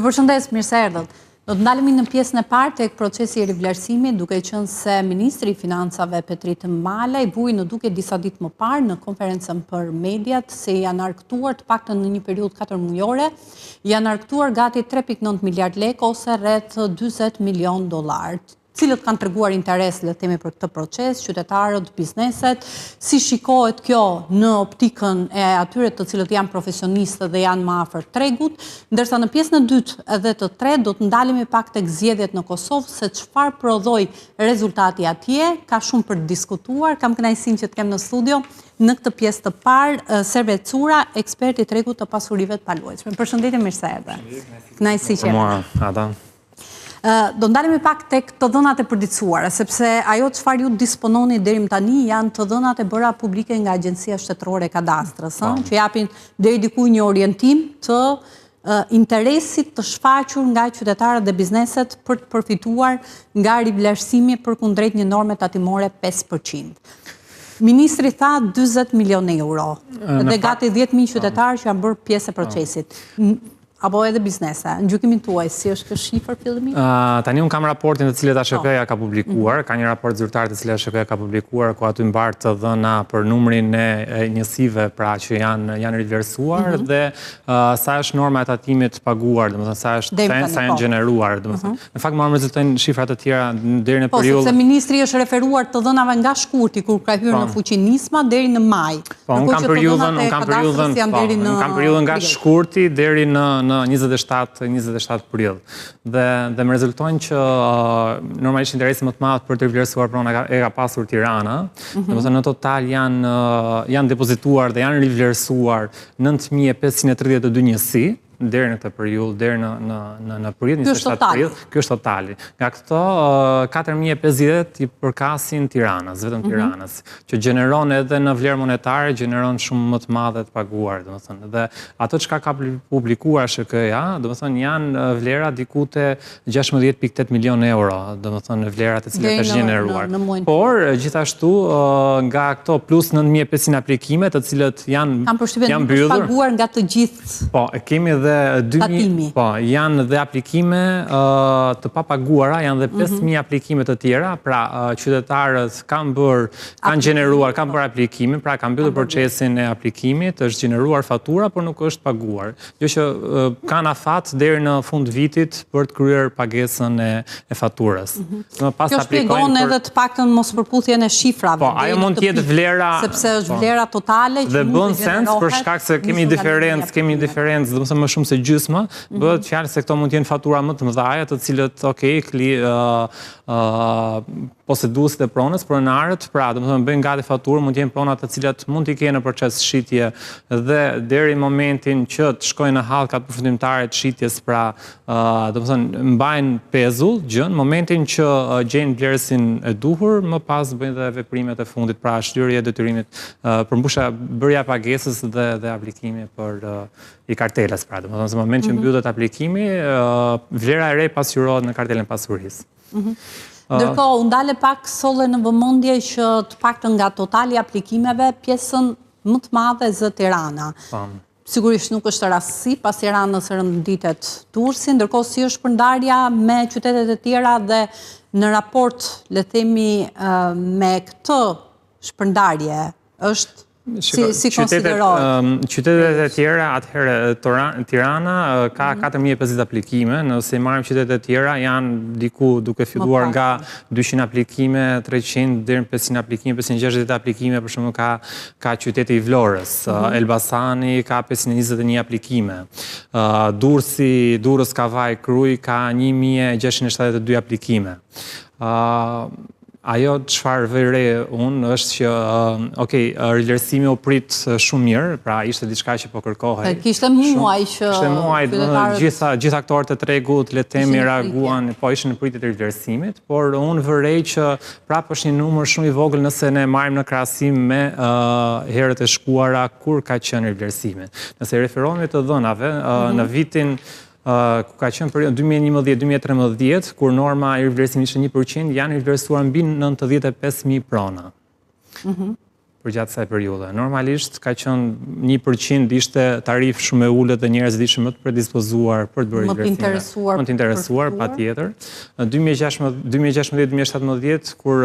Ju përshëndes, mirë se erdhët. Do të ndalemi në pjesën e parë tek procesi i rivlerësimit, duke qenë se Ministri i Financave Petrit Malaj vuri në dukje disa ditë më parë në konferencën për mediat se janë arkëtuar të paktën në një periudhë 4 mujore, janë arkëtuar gati 3.9 miliard lekë ose rreth 40 milion dollarë. Cilët kanë treguar interes, le të themi, për këtë proces, qytetarët, bizneset, si shikohet kjo në optikën e atyre të cilët janë profesionistë dhe janë më afër tregut, ndërsa në pjesën e dytë edhe të tretë do të ndalemi pak tek zgjedhjet në Kosovë, se çfarë prodhoi rezultati atje, ka shumë për të diskutuar, kam kënaqësinë që të kem në studio në këtë pjesë të parë Servet Cura, ekspert i tregut të pasurive të paluajtshme. Përshëndetje, mirë se erdhe. Kënaqësi që Mua, Ada. Do ndalemi pak tek të dhënat e përditësuara, sepse ajo çfarë ju dispononi deri më tani janë të dhënat e bëra publike nga Agjencia Shtetërore e Kadastrës, po. që japin deri diku një orientim të interesit të shfaqur nga qytetarët dhe bizneset për të përfituar nga rivlerësimi përkundrejt një norme tatimore 5%. Ministri tha 40 milion euro dhe gati 10.000 qytetarë që janë bërë pjesë e procesit apo edhe biznese. Në gjykimin tuaj, si është kjo shifër fillimisht? Tani unë kam raportin të cilët ASHK-ja ka publikuar, mhm. ka një raport zyrtar të cilët ASHK-ja ka publikuar, ku aty mbart të dhëna për numrin e njësive, pra që janë janë rivlerësuar mhm. dhe sa është norma e tatimit të paguar, domethënë sa është sa janë po. gjeneruar, domethënë. Mhm. Në fakt mua më rezultojnë shifra të tjera deri në po, periudhë. Po, sepse ministri është referuar të dhënave nga shkurti kur ka hyrë në po. fuqi nisma deri në maj. Po, unë kam periudhën, unë kam periudhën, po, unë kam periudhën nga shkurti deri në në 27 27 prill. Dhe dhe më rezultojnë që uh, normalisht interesi më të madh për të rivlerësuar prona ka, e ka pasur Tirana. Mm -hmm. Domethënë në total janë uh, janë depozituar dhe janë rivlerësuar 9532 njësi deri në këtë periudhë, deri në në në në prill, 27 prill, ky është totali. Nga këto 4050 i përkasin Tiranës, vetëm mhm. Tiranës, që gjeneron edhe në vlerë monetare, gjeneron shumë më të madhe të paguar, domethënë. Dhe ato çka ka publikuar ASHK-ja, domethënë janë vlera diku te 16.8 milion euro, domethënë në vlerat e cilat është gjeneruar. Por, gjithashtu, nga këto plus 9500 aplikime, të cilët janë Kam përshtypjen nuk është paguar nga të gjithë Po, kemi dhe 2000, po, janë dhe aplikime të papaguara, janë dhe 5000 mhm. aplikime të tjera, pra qytetarët kanë bërë, kanë gjeneruar, kanë bërë aplikimin, pra kanë mbyllur procesin e aplikimit, është gjeneruar fatura, por nuk është paguar. Gjë që kanë afat deri në fund vitit për të kryer pagesën e, e faturës. Mm -hmm. Pas Kjo shpjegon për... edhe të paktën mospërputhjen e shifrave. Po, ajo mund të jetë vlera sepse është po. vlera totale që mund të bën sens për shkak se kemi diferencë, kemi diferencë, domethënë më shumë se gjysmë, mm -hmm. bëhet fjalë se këto mund të jenë fatura më të mëdha, të cilët, okay, kli, uh, uh, poseduesit e pronës, pronarët, pra, domethënë bëjnë gati faturë, mund të jenë prona të cilat mund t'i kenë në proces shitje dhe deri në momentin që të shkojnë në hallkat përfundimtare të shitjes, pra, domethënë mbajnë pezull gjënë, momentin që gjejnë blerësin e duhur, më pas bëjnë dhe veprimet e fundit, pra shlyerje e detyrimit, përmbushja bërja e pagesës dhe dhe aplikimi për i kartelës, pra, domethënë në moment që mhm. mbyllet aplikimi, vlera e re pasqyrohet në kartelën e pasurisë. Mhm. Ndërkohë, u ndale pak solle në vëmendje që të paktën nga totali i aplikimeve, pjesën më të madhe zë Tirana. Po. Sigurisht nuk është rastësi, pas Tiranës renditet Durrësi, ndërkohë si është shpërndarja me qytetet e tjera dhe në raport, le themi, me këtë shpërndarje, është Si, si konsiderohet? Qytetet e tjera, atëherë, Tirana ka 4050 mhm. aplikime, nëse i marrim qytetet e tjera, janë diku duke filluar nga 200 aplikime, 300, deri në 500 aplikime, 560 aplikime, për shembull ka, ka qyteti i Vlorës, mhm. Elbasani ka 521 aplikime, Durrësi, Durrës, Kavajë, Krujë ka 1672 aplikime. Ajo çfarë vë re unë është që, ok, rivlerësimi u prit shumë mirë, pra ishte diçka që po kërkohej. Kishte muaj që Kishte muaj, gjitha gjithë aktorët e tregut, le të themi, reaguan, po ishin në pritje të rivlerësimit, por unë vë re që prapë është një numër shumë i vogël nëse ne marrim në krahasim me herët e shkuara kur ka qenë rivlerësimi. Nëse i referohemi të dhënave, mhm. në vitin ku ka qenë periudha 2011-2013, kur norma e rivlerësimit ishte 1%, janë rivlerësuar mbi 95.000 prona. Mhm. përgjatë kësaj periudhe. Normalisht ka qenë 1% ishte tarifë shumë e ulët dhe njerëzit ishin më të predispozuar për të bërë rivlerësime. Më të interesuar. Më të interesuar, patjetër. Në 2016-2017, kur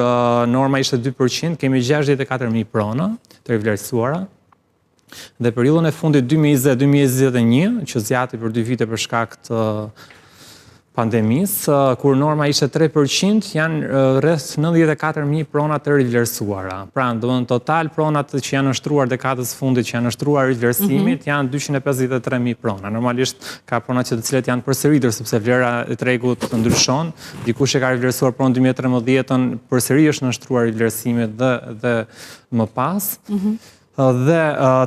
norma ishte 2%, kemi 64.000 prona të rivlerësuara. Dhe periudhën e fundit 2020-2021, që zgjati për dy vite për shkak të pandemisë, kur norma ishte 3%, janë rreth 94.000 prona të rivlerësuara. Pra, domethënë total pronat që janë nënshtruar dekadës fundit, që janë nënshtruar rivlerësimit, mhm. janë 253.000 prona. Normalisht ka prona që të cilat janë përsëritur, sepse vlera e tregut ndryshon. Dikush që ka rivlerësuar pronën 2013-ën, përsëri është nënshtruar rivlerësimit dhe, dhe më pas. Mhm. Dhe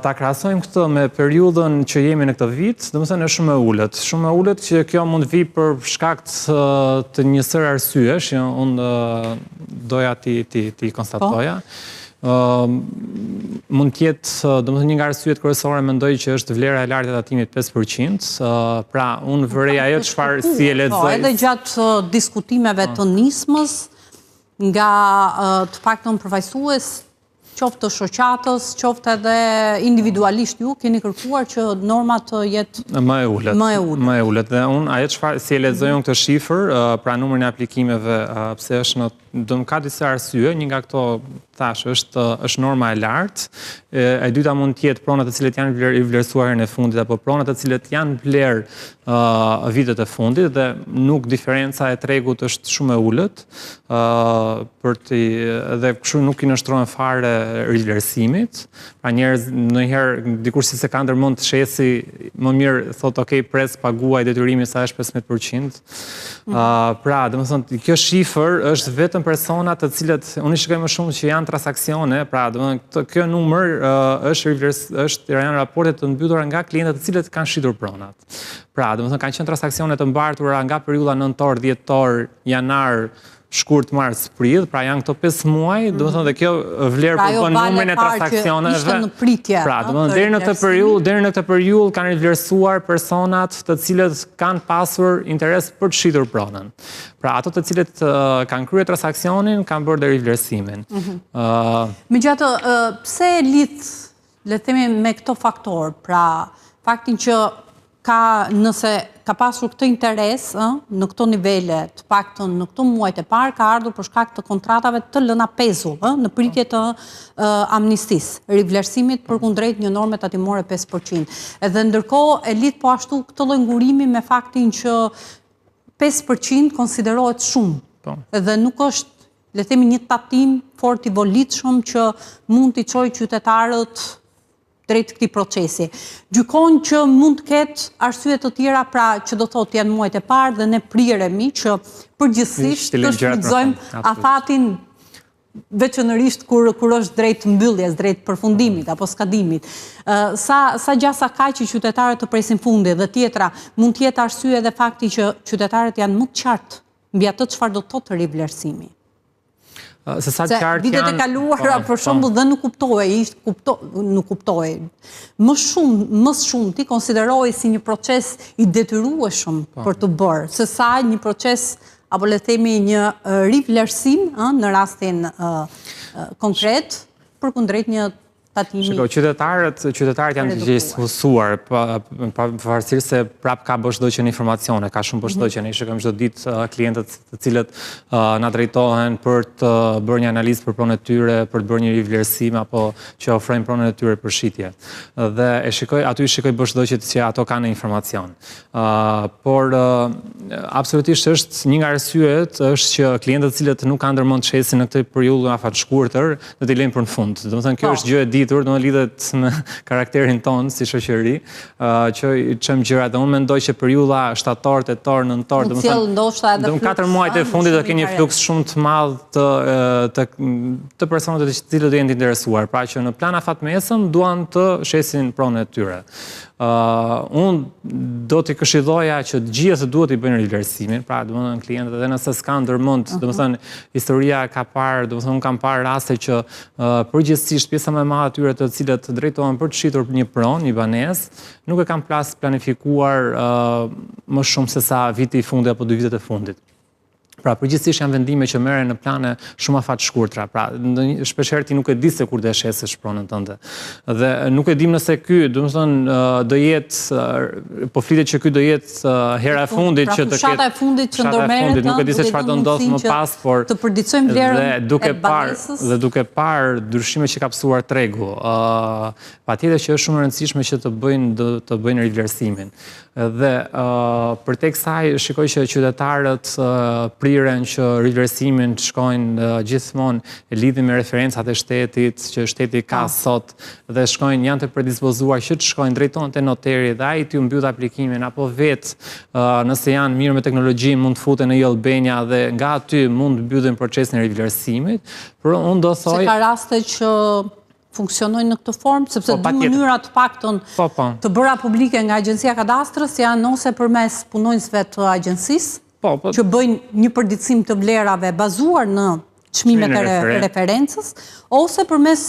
ta krahasojmë këtë me periudhën që jemi në këtë vit, domethënë është shumë e ulët. Shumë e ulët që kjo mund të vijë për shkak të, të një sërë arsyesh, që unë doja t'i t'i t'i konstatoja. Po. mund të jetë, domethënë një nga arsyet kryesore mendoj që është vlera e lartë e tatimit 5%, pra unë vërej ajo çfarë si e po, lexoj. Po, edhe gjatë diskutimeve të nismës nga të paktën përfaqësues qoftë të shoqatës, qoftë edhe individualisht ju keni kërkuar që norma të jetë më e ulët. Më e ulët. Më e ulët. Dhe unë ajo çfarë si e lexoj unë këtë shifër, pra numrin e aplikimeve, pse është në do të ka disa arsye, një nga këto thashë është është norma e lartë. E, e dyta mund të jetë pronat të cilat janë vlerë vlerësuar herën e fundit apo pronat të cilat janë blerë uh, vitet e fundit dhe nuk diferenca e tregut është shumë e ulët. për të dhe kështu nuk i nënshtrohen fare rivlerësimit. Pra njerëz ndonjëherë dikush si s'e ka ndërmend të shesi, më mirë thotë ok, pres paguaj detyrimin sa është 15%. Mm -hmm. pra, domethënë kjo shifër është vetëm persona të cilët unë i shikoj më shumë që janë transaksione, pra domethënë kjo numër uh, është rivlers është janë raporte të mbyllura nga klientët të cilët kanë shitur pronat. Pra, domethënë kanë qenë transaksione të mbartura nga periudha nëntor, dhjetor, janar, shkurt, mars, prill, pra janë këto 5 muaj, mm. domethënë dhe kjo vlerë pra, përbën numrin e transaksioneve. Ishte në pritje. Pra, domethënë deri në këtë periudhë, deri në këtë periudhë kanë rivlerësuar personat të cilët kanë pasur interes për të shitur pronën. Pra, ato të cilët kanë kryer transaksionin kanë bërë dhe rivlerësimin. Mm -hmm. Megjithatë, pse e lidh le të themi me këto faktorë, pra faktin që ka nëse ka pasur këtë interes ë në këto nivele, të paktën në këto muajt e parë ka ardhur për shkak të kontratave të lëna pezull, ë në pritje të amnistisë, rivlerësimit përkundrejt një norme tatimore 5%. Edhe ndërkohë e lidh po ashtu këtë lloj ngurimi me faktin që 5% konsiderohet shumë. Po. Dhe nuk është le të themi një tatim fort i volitshëm që mund t'i çojë qytetarët drejt këtij procesi. Gjykon që mund të ketë arsye të tjera, pra që do thotë janë muajt e parë dhe ne priremi që përgjithësisht të shfrytëzojmë afatin veçanërisht kur kur është drejt mbylljes, drejt përfundimit apo skadimit. Sa sa gjasa ka që qytetarët të presin fundin dhe tjetra, mund të jetë arsye edhe fakti që qytetarët janë më të qartë mbi atë çfarë do të thotë rivlerësimi. Se sa të qartë janë... Vitet e kaluara, po, për po. shembull, dhe nuk kuptohej, ishte kupto, nuk kuptohej. Më shumë, më shumë ti konsiderohej si një proces i detyrueshëm po. për të bërë, se sa një proces apo le të themi një rivlerësim, ë, në rastin konkret, përkundrejt një tatimi. Shiko, qytetarët, qytetarët janë të gjithësuar, pavarësisht se prap ka boshllëqe në informacione, ka shumë boshllëqe, mhm. ne shikojmë çdo ditë klientët të cilët na drejtohen për të bërë një analizë për pronën e tyre, për të bërë një rivlerësim apo që ofrojnë pronën e tyre për shitje. Dhe e shikoj, aty i shikoj boshllëqet që ato kanë në informacion. Por absolutisht është një nga arsyet është që klientët të cilët nuk kanë ndërmend të shesin në këtë periudhë afatshkurtër, do t'i lënë për në fund. Domethënë kjo po. është gjë e ditur, domethënë lidhet me karakterin tonë si shoqëri, që i çojmë gjërat dhe unë mendoj që periudha shtator, tetor, nëntor, domethënë ndoshta edhe flux. Katër muajt e fundit do keni një fluks shumë të madh të të të personave të cilët do jenë të interesuar, pra që në plan afatmesëm duan të shesin pronën e tyre. Uh, unë do t'i këshilloja që të gjithë duhet t'i bëjnë rivlerësimin, pra domethënë klientët edhe nëse s'kanë ndërmend, uh -huh. domethënë historia ka parë, domethënë unë kam parë raste që uh, përgjithësisht pjesa më e madhe e atyre të cilët drejtohen për të shitur një pronë, një banesë, nuk e kanë plas planifikuar uh, më shumë se sa viti i fundit apo dy vitet e fundit. Pra, përgjithësisht janë vendime që merren në plane shumë afatshkurtra. Pra, shpeshherë ti nuk e di se kur do e shesësh pronën tënde. Dhe nuk e dim nëse ky, domethënë, do jetë, po flitet që ky do jetë hera e fundit pra, që të ketë. Fushata e fundit që ndërmerret, nuk e di se çfarë do ndodhë më pas, por të përditësojmë vlerën e duke parë dhe duke parë ndryshimet që ka pësuar tregu, ë patjetër që është shumë e rëndësishme që të bëjnë të bëjnë rivlerësimin. Dhe përtej kësaj shikoj që qytetarët priren që rivlerësimin të shkojnë gjithmonë e lidhin me referencat e shtetit që shteti ka po. sot dhe shkojnë janë të predispozuar që të shkojnë drejtohen te noteri dhe ai t'u mbyll aplikimin apo vetë nëse janë mirë me teknologjinë mund të futen në e-Albania dhe nga aty mund të mbyllin procesin e rivlerësimit, por unë do thoj Se ka raste që funksionojnë në këtë formë, sepse po, dy mënyra të paktën po, po. të bëra publike nga Agjencia e Kadastrës janë ose përmes punonjësve të agjencisë, që bëjnë një përditësim të vlerave bazuar në çmimet e referencës, ose përmes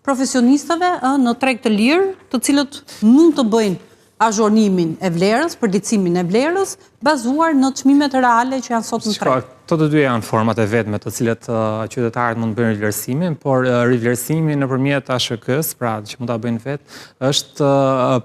profesionistëve në treg të lirë, të cilët mund të bëjnë azhornimin e vlerës, përditësimin e vlerës, bazuar në çmimet reale që janë sot në treg. Këto të dyja janë format e vetme të cilat qytetarët mund të bëjnë rivlerësimin, por rivlerësimi nëpërmjet ASHK-së, pra që mund ta bëjnë vetë, është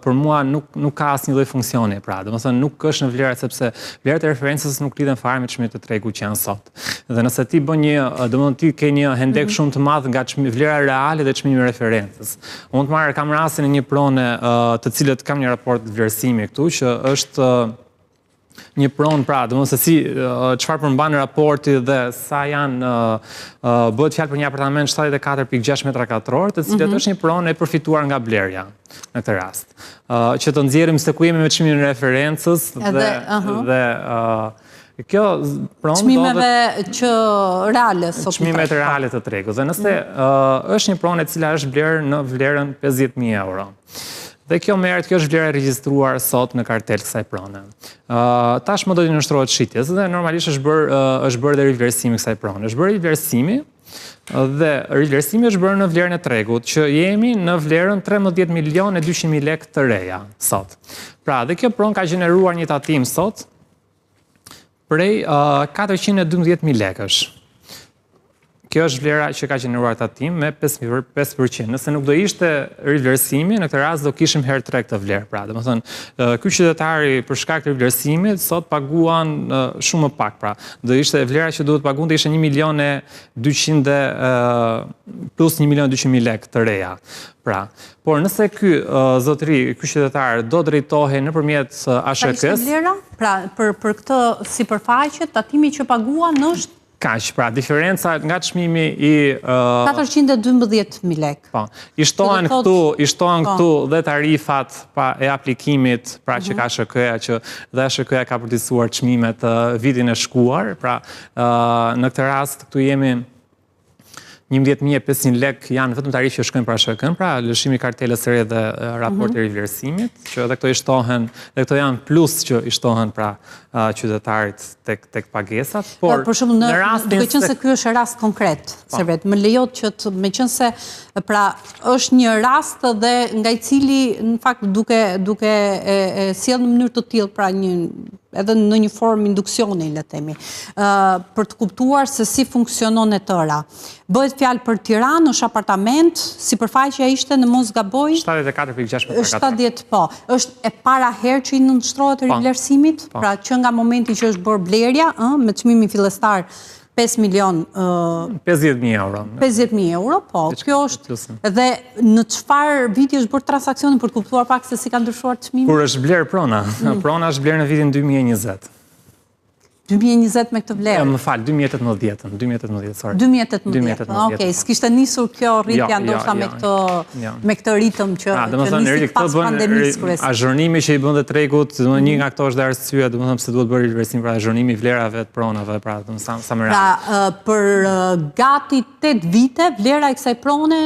për mua nuk nuk ka asnjë lloj funksioni, pra, domethënë nuk është në vlerat sepse vlerat e referencës nuk lidhen fare me çmimet e tregut që janë sot. Dhe nëse ti bën një, domethënë ti ke një hendek mm -hmm. shumë të madh nga çmi, vlera reale dhe çmimi i referencës. Unë të marr kam rastin e një prone të cilët kam një raport vlerësimi këtu që është një pronë pra, domethënë se si çfarë përmban raporti dhe sa janë bëhet fjalë për një apartament 74.6 metra katror, të cilët mm -hmm. është një pronë e përfituar nga blerja në këtë rast. Që të nxjerrim se ku jemi me çmimin e referencës dhe dhe Kjo pronë Çmimeve që reale sot Çmimet reale të tregut. Dhe nëse mm. është një pronë e cila është blerë në vlerën 50.000 euro. Dhe kjo merret, kjo është vlera e regjistruar sot në kartelë kësaj prone. Tashmë do t'i nënshtrohet shitjes dhe normalisht është bërë është bërë dhe rivlerësimi i kësaj prone. Është bërë rivlerësimi dhe rivlerësimi është bërë në vlerën e tregut, që jemi në vlerën 13 milion e 200 mijë lekë të reja sot. Pra, dhe kjo pronë ka gjeneruar një tatim sot prej 412.000 lekësh. Kjo është vlera që ka gjeneruar tatim me 5%. Nëse nuk do ishte rivlerësimi, në këtë rast do kishim herë 3 këtë vlerë. Pra, domethënë, ky qytetari për shkak të rivlerësimit sot paguan shumë më pak. Pra, do ishte vlera që duhet paguante ishte 1 milion e 200 plus 1 milion e 200 mijë lekë të reja. Pra, por nëse ky zotëri, ky qytetar do drejtohej nëpërmjet ASHK-së... Sa ishte vlera? Pra, për, për këtë sipërfaqe, tatimi që paguan është... Kaq, pra, diferenca nga çmimi i... 412.000 lekë. Po, i shtohen këtu, i shtohen po. këtu dhe tarifat pa, e aplikimit, pra që mhm. ka ASHK-ja, që dhe ASHK-ja ka përditësuar çmimet vitin e shkuar, pra, në këtë rast këtu jemi 11.500 lek janë vetëm tarifë që shkojnë për ASHK-në, pra lëshimi i kartelës së re dhe raporti i mhm. rivlerësimit, që edhe këto i shtohen, dhe këto janë plus që i shtohen pra qytetarit tek tek pagesat, por për shembull në rastin duke qenë se ky është rast konkret, po. Servet, më lejo që të meqenëse pra është një rast dhe nga i cili në fakt duke duke e, e sjellë në mënyrë të tillë pra një edhe në një formë induksioni, le të themi, për të kuptuar se si funksionon e tëra. Bëhet fjalë për Tiranë, është apartament, sipërfaqja ishte në mos gaboj? 74.6 metra katror. 70, po. Është e para herë që i nënshtrohet po. rivlerësimit, po. pra që nga momenti që është bërë blerja, me çmimin fillestar 5 milion... 50.000 euro. 50.000 euro, po, kjo është... Dhe në çfarë viti është bërë transaksioni për të kuptuar pak se si ka ndryshuar çmimi? Kur është blerë prona? Mm. Prona është blerë në vitin 2020. 2020 me këtë vlerë? Më fal, 2018, 2018, sorry. 2018, 2018. Okej, s'kishte nisur kjo rritja jo, jo, ndoshta me jo, këtë me këtë ritëm që që nisi pas pandemisë kryesisht. Azhornimi që i bën dhe tregut, domethënë një mhm. nga këto është dhe arsyeja, domethënë pse duhet bërë rivlerësim pra azhornimi i vlerave të pronave, pra domethënë sa sa më reale. Pra, për gati 8 vite vlera e kësaj prone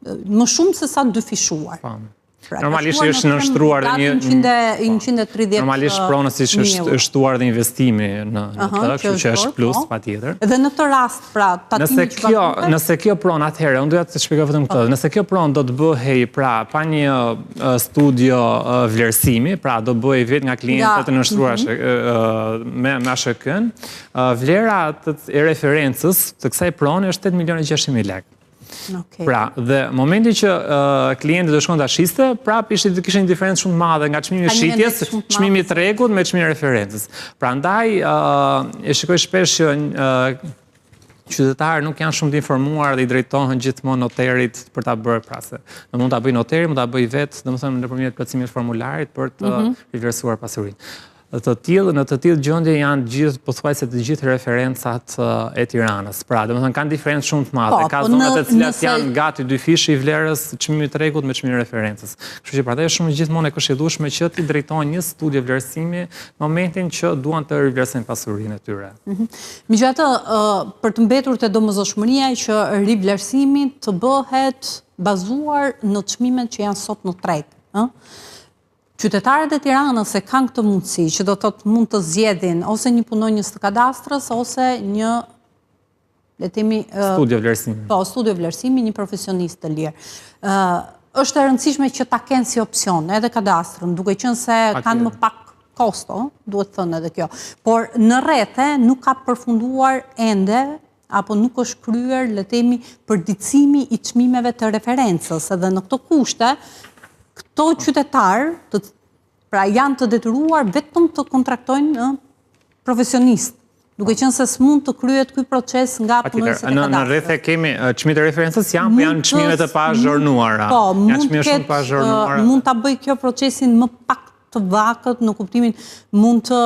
më shumë se sa dyfishuar. Po. Pra, Normalisht është nënshtruar dhe një 130 Normalisht pronës i është shtuar dhe investimi në në të, kështu që është plus po. patjetër. Dhe në këtë rast, pra, tatimi që kjo, nëse kjo pronë atëherë, unë doja të shpjegoj vetëm këtë. Po. Nëse kjo pronë do të bëhej pra pa një studio vlerësimi, pra do bëhej vetë nga klientët të nënshtruar mhm. me me ASHK-n, vlera e referencës të kësaj prone është 8 milionë 600 mijë lekë. Okay. Pra, dhe momenti që uh, klienti do shkon ta shiste, prapë ishte të kishte një diferencë shumë të madhe nga çmimi i shitjes, çmimi i tregut me çmimin e referencës. Prandaj uh, e shikoj shpesh që uh, qytetarët nuk janë shumë të informuar dhe i drejtohen gjithmonë noterit për ta bërë pra se. Në mund ta bëjë noteri, mund ta bëjë vetë, domethënë nëpërmjet plotësimit të formularit për të mm -hmm. rivlerësuar pasurinë. Të tillë, në të tillë gjendje janë gjithë, pothuajse të gjithë referencat e Tiranës. Pra, domethënë kanë diferencë shumë të madhe. Po, Ka po zona të cilat janë gati dyfishi i vlerës çmimit të tregut me çmimin e referencës. Kështu që prandaj është shumë gjithmonë e këshillueshme që t'i drejtohen një studio vlerësimi në momentin që duan të rivlerësojnë pasurinë e tyre. Mhm. Megjithatë, për të mbetur te domosdoshmëria që rivlerësimi të bëhet bazuar në çmimet që janë sot në treg, ë? Qytetarët e Tiranës e kanë këtë mundësi, që do të thotë mund të zgjedhin ose një punonjës të kadastrës ose një le të themi studio vlerësimi. Po, studio vlerësimi, një profesionist të lirë. Ë është e rëndësishme që ta kenë si opsion edhe kadastrën, duke qenë se kanë më pak kosto, duhet thënë edhe kjo. Por në rrethe nuk ka përfunduar ende apo nuk është kryer, le të themi, përditësimi i çmimeve të referencës, edhe në këto kushte, këto qytetarë, të, pra janë të detyruar vetëm të kontraktojnë profesionistë, duke qenë se s'mund të kryhet ky proces nga punonjësit e kadastrës. Në rrethe kemi çmimet e referencës janë, po janë çmime të paazhornuara. Po, mund të ketë, mund ta bëjë kjo procesin më pak të vakët në kuptimin mund të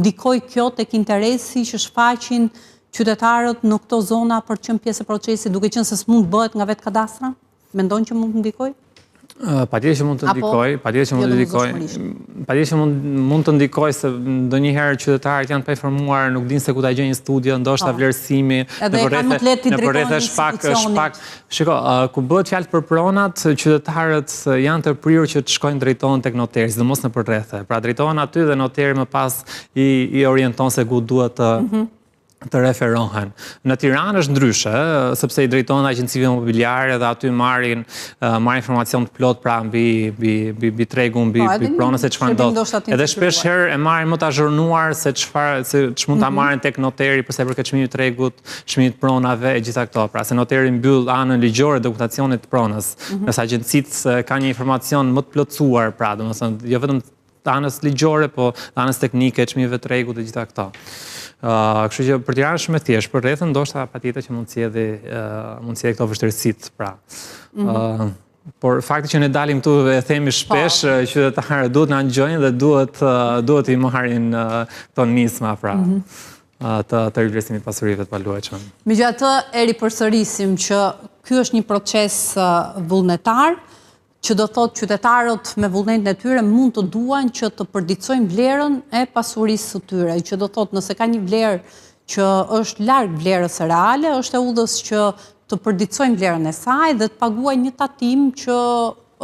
ndikojë kjo tek interesi që shfaqin qytetarët në këto zona për të qenë pjesë e procesit, duke qenë se s'mund të bëhet nga vetë kadastra? Mendon që mund të ndikojë? Patjetër që mund të ndikojë, patjetër që mund të ndikojë, patjetër që mund mund të ndikojë se ndonjëherë qytetarët janë të painformuar, nuk dinë se ku ta gjejnë një studio, ndoshta po. vlerësimi, nëpër rrethe, nëpër rrethe është pak, është pak Shiko, kur bëhet fjalë për pronat, qytetarët janë të prirur që të shkojnë drejtohen tek noteri, sidomos nëpër rrethe. Pra drejtohen aty dhe noteri më pas i i orienton se ku duhet të mm -hmm të referohen. Në Tiranë është ndryshe, sepse i drejtohen agjencive imobiliare dhe aty marrin marrin informacion të plotë pra mbi mbi mbi mbi tregun, mbi po, mbi pronën se çfarë ndodh. Edhe shpesh herë e marrin më të azhornuar se çfarë se ç'mund ta mhm. marrin tek noteri për sa i përket çmimit të tregut, çmimit të pronave e gjitha këto. Pra se noteri mbyll anën ligjore të dokumentacionit të pronës, mm -hmm. ndërsa agjencitë kanë një informacion më të plotësuar, pra, domethënë jo vetëm të anës ligjore, po të anës teknike, çmimeve të tregut e gjitha këto. Uh, kështu që për Tiranë është shumë e thjeshtë, për rrethe ndoshta patjetër që mund të sjellë uh, mund të sjellë këto vështirësitë, pra. Mm -hmm. uh, Por fakti që ne dalim këtu dhe e themi po. shpesh qytetarët duhet na dëgjojnë dhe duhet duhet t'i marrin këto nisma pra. Mm -hmm. të të rivlerësimit pasurive të paluajtshme. Megjithatë e ripërsërisim që ky është një proces vullnetar, që do thotë qytetarët me vullnetin e tyre mund të duan që të përditësojnë vlerën e pasurisë së tyre, që do thotë nëse ka një vlerë që është larg vlerës reale, është e udhës që të përditësojnë vlerën e saj dhe të paguajnë një tatim që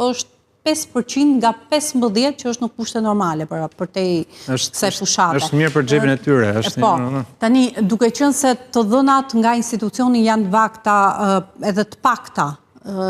është 5% nga 15 që është në kushte normale për përtej kësaj fushate. Është mirë për xhepin e tyre, është po, tani duke qenë se të dhënat nga institucioni janë vakta edhe të pakta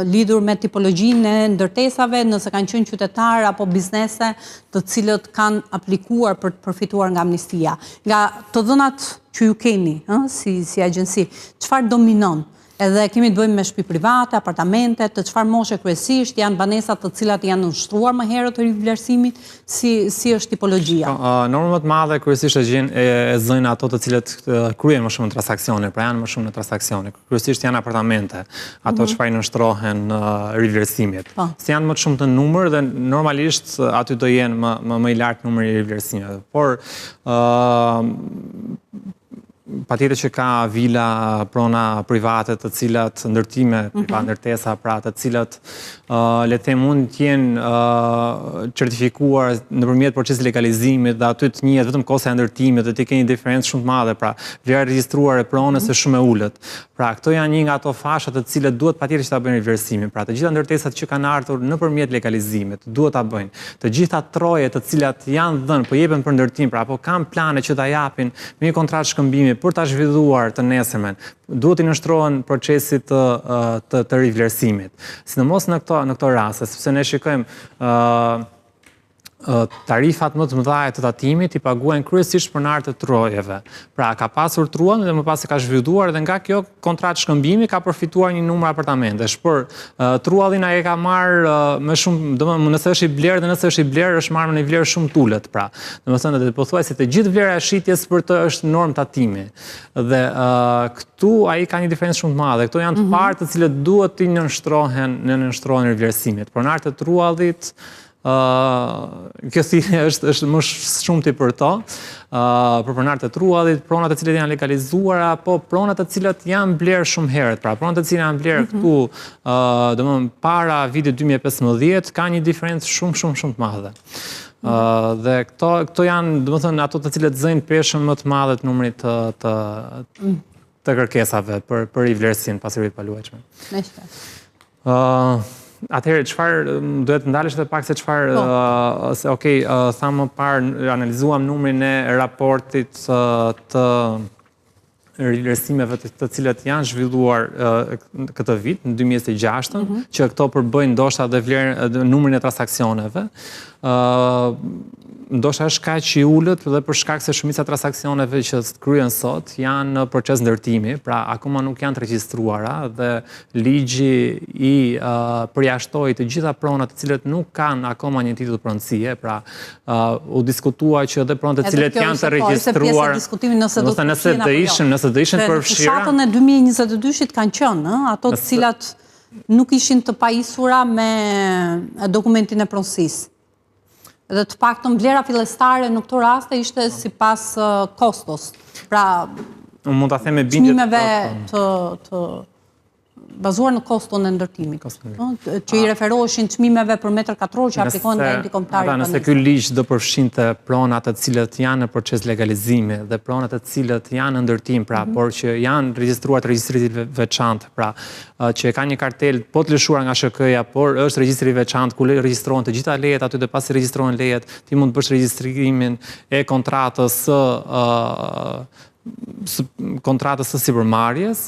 lidhur me tipologjinë e ndërtesave, nëse kanë qenë qytetarë apo biznese të cilët kanë aplikuar për të përfituar nga amnistia. Nga të dhënat që ju keni, ë, si si agjenci, çfarë dominon? Edhe kemi të bëjmë me shtëpi private, apartamente, të çfarë moshe kryesisht, janë banesa të cilat janë nënshtruar më herët rivlerësimit, si si është tipologjia? Po, normën më të madhe kryesisht e gjejnë e, e zënë ato të cilët kryejnë më shumë transaksione, pra janë më shumë në transaksione. Kryesisht janë apartamente, ato mhm. çfarë i nënshtrohen rivlerësimit. Po. Se janë më të shumtë në numër dhe normalisht aty do jenë më më më i lartë numri i rivlerësimeve. Por ë patjetër që ka vila, prona private të cilat ndërtime, mm -hmm. ndërtesa pra të cilat uh, le të them mund të jenë uh, certifikuar nëpërmjet procesit legalizimit dhe aty të njihet vetëm kostoja e ndërtimit dhe ti ke një diferencë shumë të madhe, pra vlera e regjistruar e pronës mm -hmm. është shumë e ulët. Pra, këto janë një nga ato fasha të cilët duhet patjetër që ta bëjnë rivlerësimin. Pra, të gjitha ndërtesat që kanë ardhur nëpërmjet legalizimit, duhet ta bëjnë. Të gjitha trojet të cilat janë dhënë, po jepen për ndërtim, pra apo kanë plane që ta japin me një kontratë shkëmbimi për ta zhvilluar të nesërmen, duhet t'i nënshtrohen procesit të të, të rivlerësimit. Sidomos në këto në këto raste, sepse ne shikojmë ë tarifat më të mëdha të tatimit i paguajnë kryesisht pronarët e trojeve. Pra, ka pasur truallin dhe më pas e ka zhvilluar dhe nga kjo kontratë shkëmbimi ka përfituar një numër apartamentesh. Por, truallin ai e ka marrë me shumë, domethënë, nëse është i blerë dhe nëse është i blerë, është marrë me një vlerë shumë të ulët, pra. Domethënë, dhe pothuajse të gjithë vlera e shitjes për të është normë tatimi. Dhe këtu ai ka një diferencë shumë të madhe. Këto janë të mhm. parë të cilët duhet t'i nënshtrohen, në nënshtrohen rivlerësimit. Pronarët e truallit, kjo thirrje është është më shumti për to, për pronarët e truallit, pronat të cilat janë legalizuara, apo pronat të cilat janë blerë shumë herët, pra pronat të cilat janë blerë mhm. këtu, domethënë para vitit 2015, ka një diferencë shumë shumë shumë të madhe. Mhm. Dhe këto këto janë, domethënë ato të cilët zënë peshën më të madhe të numrit të të mm. të kërkesave për për rivlerësim pasurive të paluajtshme. Me shpejt. Atëherë çfarë duhet të ndalesh edhe pak se çfarë po. se okay, thamë më parë analizuam numrin e raportit të rivlerësimeve të, të cilat janë zhvilluar këtë vit, në 2026, mm -hmm. që këto përbëjnë ndoshta dhe vlerën numrin e transaksioneve. ë ndoshta është kaq i ulët dhe për shkak se shumica e transaksioneve që kryhen sot janë në proces ndërtimi, pra akoma nuk janë të regjistruara dhe ligji i uh, përjashtoi të gjitha pronat të cilat nuk kanë akoma një titull pronësie, pra uh, u diskutua që edhe pronat të cilat janë të po, regjistruara, nëse do të nëse do ishin, nëse do ishin përfshira. Në fushatën e 2022-shit kanë qenë, ëh, ato të cilat nuk ishin të pajisura me dokumentin e pronësisë. Dhe të paktën vlera fillestare në këto raste ishte po. sipas kostos. Pra, unë mund ta them me bindje çmimeve të të bazuar në koston e ndërtimit, që i referoheshin çmimeve për metër katror që aplikohen nga Enti Kombëtar i Banesave. Nëse ky ligj do përfshinte pronat të cilat janë në proces legalizimi dhe pronat të cilat janë në ndërtim, pra, mhm. por që janë regjistruar të regjistrit të veçantë, pra, që e ka një kartelë po të lëshuar nga ASHK-ja, por është regjistri i veçantë ku regjistrohen të gjitha lejet aty dhe pasi regjistrohen lejet, ti mund të bësh regjistrimin e kontratës së së kontratës së sipërmarrjes,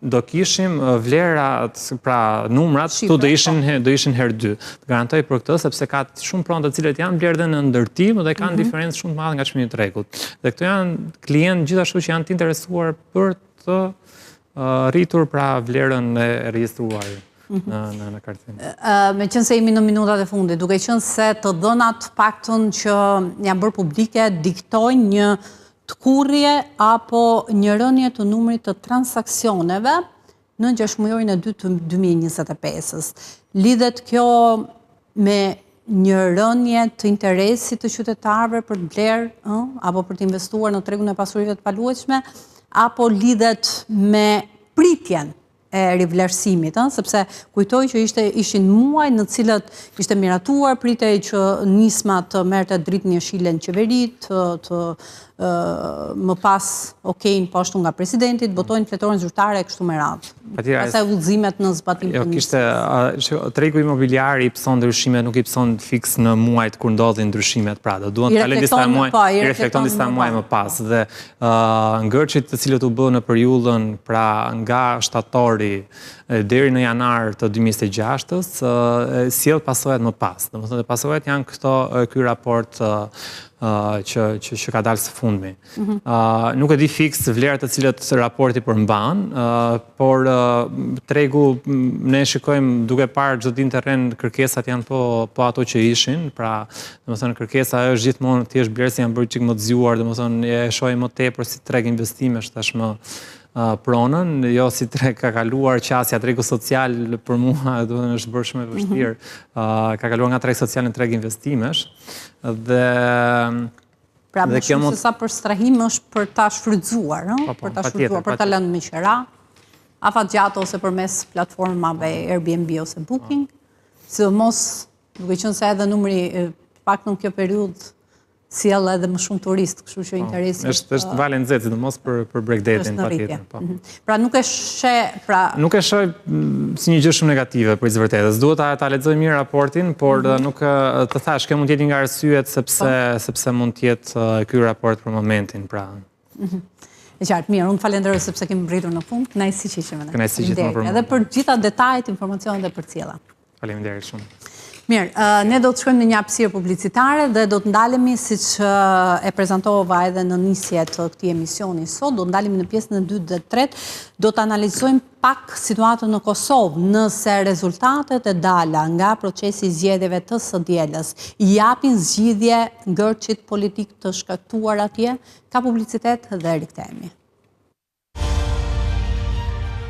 do kishim vlerat, pra numrat, këtu do ishin po. do ishin herë dy. Të garantoj për këtë sepse ka shumë pronë të cilët janë blerë dhe në ndërtim dhe kanë mhm. diferencë shumë të madhe nga çmimi i tregut. Dhe këto janë klientë gjithashtu që janë të interesuar për të rritur pra vlerën e regjistruar mhm. në në në kartelë. Meqenëse jemi në minutat e fundit, duke qenë se të dhënat të paktën që janë bërë publike diktojnë një tkurrje apo një rënie të numrit të transaksioneve në gjashtëmujorin e dytë të 2025-ës. Lidhet kjo me një rënie të interesit të qytetarëve për të blerë, ë, apo për të investuar në tregun e pasurive të paluajtshme, apo lidhet me pritjen e rivlerësimit, ë, sepse kujtoj që ishte ishin muaj në të cilët ishte miratuar, pritej që nisma të merrte dritën jeshile në qeveri, të, të më pas okejn po ashtu nga presidenti, të botojnë fletoren zyrtare e kështu me radhë. Pastaj udhëzimet në zbatim jo, të nismës. Kishte, tregu imobiliar i pëson ndryshimet, nuk i pëson fiks në muajt kur ndodhin ndryshimet, pra, do duhen të kalojnë disa muaj, po, i reflekton disa muaj më pas. Dhe ngërçit të cilët u bë në periudhën, pra, nga shtatori deri në janar të 2026-ës, sjell pasojat më pas. Domethënë, pasojat janë këto, ky raport që, që, që ka dalë së fundmi. Mm Nuk e di fiks vlerat të cilat raporti përmban, por tregu ne shikojmë duke parë çdo ditë në terren kërkesat janë po, po ato që ishin, pra, domethënë kërkesa është gjithmonë thjesht blerësit janë bërë çik më të zgjuar, domethënë e shohim më tepër si treg investimesh tashmë pronën, jo si treg ka kaluar qasja tregu social për mua, domethënë është bërë shumë e vështirë. Mm -hmm. Ka kaluar nga treg social në treg investimesh. Dhe Pra, më shumë mund... se sa për strehim është për ta shfrytëzuar, ëh? Po, po, për ta shfrytëzuar, për ta lënë me qera, afatgjatë ose përmes platformave Airbnb ose Booking. Sidomos, duke qenë se edhe numri, të paktën kjo periudhë. Sjell edhe më shumë turistë, kështu që po, interesi është është valë e nxehtë, sidomos për për bregdetin patjetër, po. Mhm. Pra nuk e sheh, pra nuk e shoh mm, si një gjë shumë negative për të vërtetën. Duhet ta ta lexoj mirë raportin, por mm -hmm. nuk të thashë, kjo mund të jetë një nga arsyet sepse po. sepse mund të jetë ky raport për momentin, pra. Mhm. E qartë, mirë, unë të falenderoj sepse kemi mbërritur në fund. Kënaqësi që ishe me ne. Kënaqësi gjithmonë për mua. Edhe për gjitha detajet, informacionet e përcjella. Faleminderit shumë. Mirë, ne do të shkojmë në një hapësirë publicitare dhe do të ndalemi siç e prezantova edhe në nisje të këtij emisioni sot, do të ndalemi në pjesën e dytë dhe të tretë, do të analizojmë pak situatën në Kosovë, nëse rezultatet e dala nga procesi i zgjedhjeve të së dielës i japin zgjidhje ngërçit politik të shkaktuar atje, ka publicitet dhe rikthehemi.